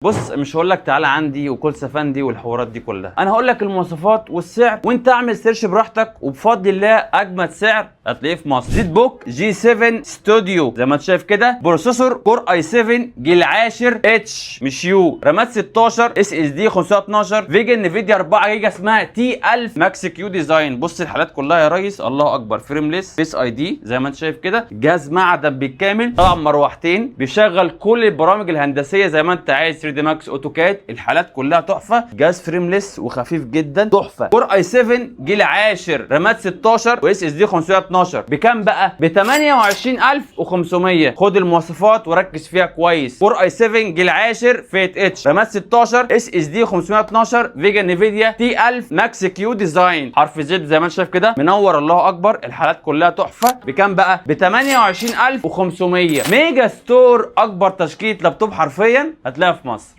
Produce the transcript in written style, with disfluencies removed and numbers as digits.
بص، مش هقول لك تعالى عندي وكل سفندي والحوارات دي كلها، انا هقول لك المواصفات والسعر وانت اعمل search براحتك، وبفضل الله اجمد سعر هتلاقيه في مصر. ZBook G7 ستوديو زي ما انت شايف كده، processor Core i7 جيل 10 H مش U، رامات 16، SSD 512، VGA Nvidia 4 جيجا اسمها T1000 Max-Q design. بص الحالات كلها يا ريس، الله اكبر. frameless، Face ID زي ما انت شايف كده، جهاز معدن بالكامل، طبعا مروحتين، بيشغل كل البرامج الهندسية زي ما انت عايز، 3D Max، AutoCAD، الحالات كلها تحفه. جهاز frameless وخفيف جدا، تحفه. Core i7 جيل 10، رامات 16 و SSD 512. بكام بقى؟ ب 28500. خد المواصفات وركز فيها كويس. Core i7 جيل 10 فئة H، رامات 16، SSD 512، VGA Nvidia T1000 Max-Q design، حرف Z زي ما انت شايف كده، منور، الله اكبر، الحالات كلها تحفه. بكام بقى؟ ب 28500. Mega Store، اكبر تشكيله لابتوب حرفيا هتلاقيها في مصر.